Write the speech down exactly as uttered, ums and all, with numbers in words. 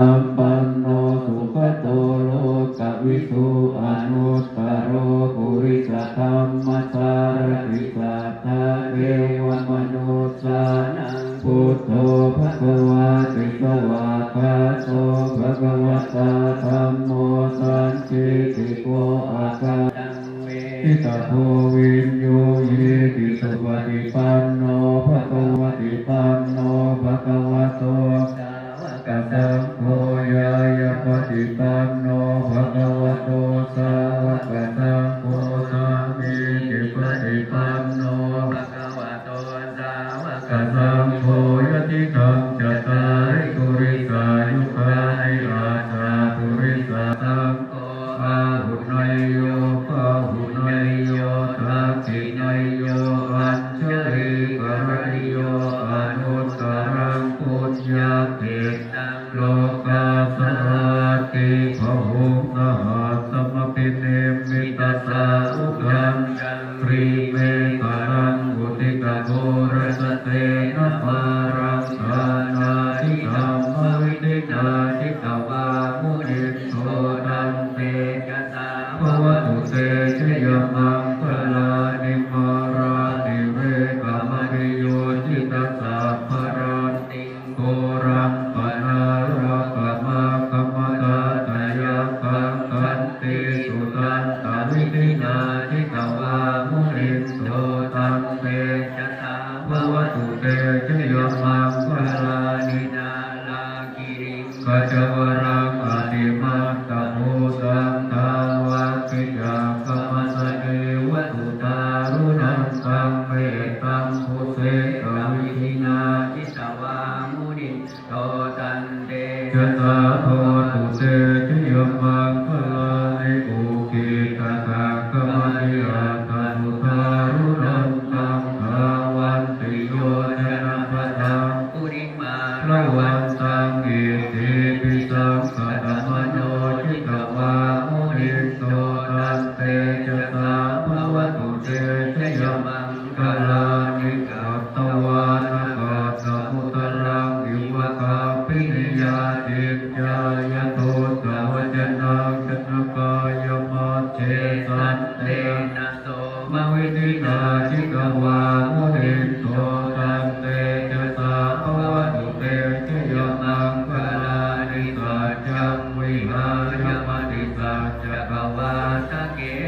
sampanno sugato lokavidū anuttaro purisadammasārathi satthā devamanussānaṃ buddho bhagavāti. Svākkhāto bhagavatā dhammo sandiṭṭhiko akātaṃ veditabbo viññūhīti. Supaṭipanno bhagavato sāvakasaṅgho, ñāyapaṭipanno bhagavato sāvakasaṅgho, sāmīcipaṭipanno bhagavato sāvakasaṅgho, yadidaṃ cattāri purisayugāni aṭṭha purisapuggalā, āhuneyyo pāhuneyyo dakkhiṇeyyo añjalikaraṇīyo anuttaraṃ puññakkhettaṃ lokassāti. Bāhuṃ sahassamabhinimmitasāvudhantaṃ grīmekhalaṃ uditaghorasasenamāraṃ dānādidhammavidhinā jitavā munindo tantejasā bhavatu te jayamaṅgalāni. Mārātirekamabhiyujjhitasabbarattiṃ ghorampanāḷavakamakkhamathaddhayakkhaṃ khantīsudantavidhinā jitavā munindo tantejasā bhavatu te jayamaṅgalāni. Nāḷāgiriṃ gajavaraṃ atimattabhūtaṃ dāvaggicakkamasanīva sudāruṇantaṃ mettambusekavidhinā jitavā munindo tantejasā bhavatu te jayamaṅgalāni. Ukkhittakhaggamatihatthasudāruṇantaṃ dhāvantiyojanapathaṅgulimālavantaṃ iddhībhisaṅkhatamano jitavā munindo tantejasā bhavatu te jayamaṅgalāni. Katvāna kaṭṭhamudaraṃ iva gabbhinīyā ciñcāya duṭṭhavacanaṃ janakāyamajjhe santena somavidhinā jitavā munindo tantejasā bhavatu te jayamaṅgalāni. Saccaṃ vihāya matisaccakavādaketuṃ